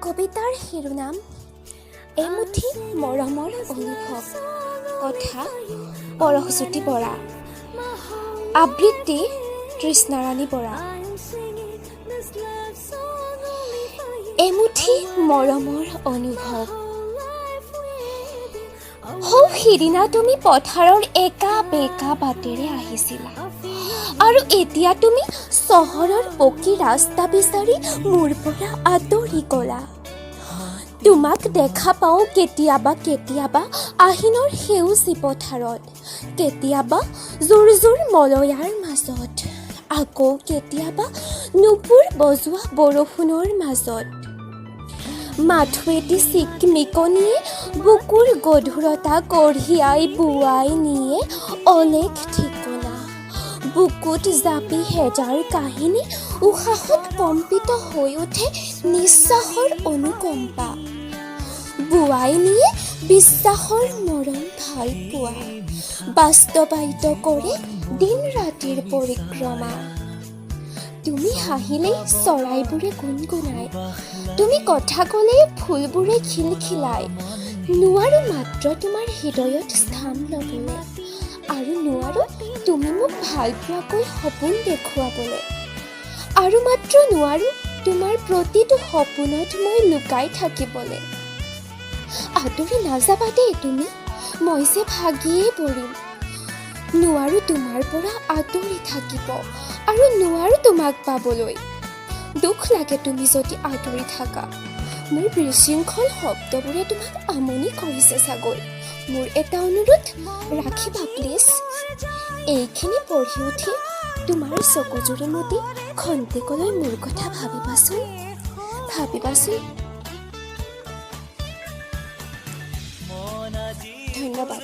কবিতাৰ শিৰোনাম এমুঠি মৰমৰ অনুভৱ। কথা পৰশজ্যোতি বৰা। আবৃত্তি তৃষ্ণাৰাণী বৰা। এমুঠি মৰমৰ অনুভৱ। সৌ সিদিনা তুমি পথাৰৰ একা বেকা বাটেৰে আহিছিলা আৰু এতিয়া তুমি চহৰৰ পকী ৰাস্তা বিচাৰি মোৰ পৰা আঁতৰি গ'লা। তোমাক দেখা পাওঁ কেতিয়াবা কেতিয়াবা আহিনৰ সেউজী পথাৰত, কেতিয়াবা জোৰ জোৰ মলয়াৰ মাজত, আকৌ কেতিয়াবা নুপুৰ বজোৱা বৰষুণৰ মাজত। মাথো এটি চিকমিকনিয়ে বুকুৰ গধুৰতা কঢ়িয়াই বোৱাই নিয়ে অলেখ ঠিকনা। বুকুত জাপি হেজাৰ কাহিনী উশাহত কম্পিত হৈ উঠে নিশ্বাসৰ অনুকম্পা। বোৱাই নিয়ে বিশ্বাসৰ মৰম ভালপোৱা, বাস্তৱায়িত কৰে দিন ৰাতিৰ পৰিক্ৰমা। তুমি হাঁহিলেই চৰাইবোৰে গুণগুণায়, তুমি কথা ক'লেই ফুলবোৰে খিলখিলায়। নোৱাৰো মাত্ৰ তোমাৰ হৃদয়ত স্থান ল'বলৈ আৰু নোৱাৰো তুমি মোক ভাল পোৱাকৈ সপোন দেখুৱাবলৈ, আৰু মাত্ৰ নোৱাৰো তোমাৰ প্ৰতিটো সপোনত মই লুকাই থাকিবলৈ। আঁতৰি নাযাবা দেই তুমি, মই যে ভাগিয়েই পৰিম। নোৱাৰো তোমাৰ পৰা আঁতৰি থাকিব আৰু নোৱাৰো তোমাক পাবলৈ। দুখ লাগে তুমি যদি আঁতৰি থাকা। মোৰ বিশৃংখল শব্দবোৰে তোমাক আমনি কৰিছে চাগৈ। মোৰ এটা অনুৰোধ ৰাখিবা প্লিজ। এইখিনি পঢ়ি উঠি তোমাৰ চকুজুৰি মুদি খন্তেকলৈ মোৰ কথা ভাবিবাচোন, ভাবিবাচোন। ধন্যবাদ।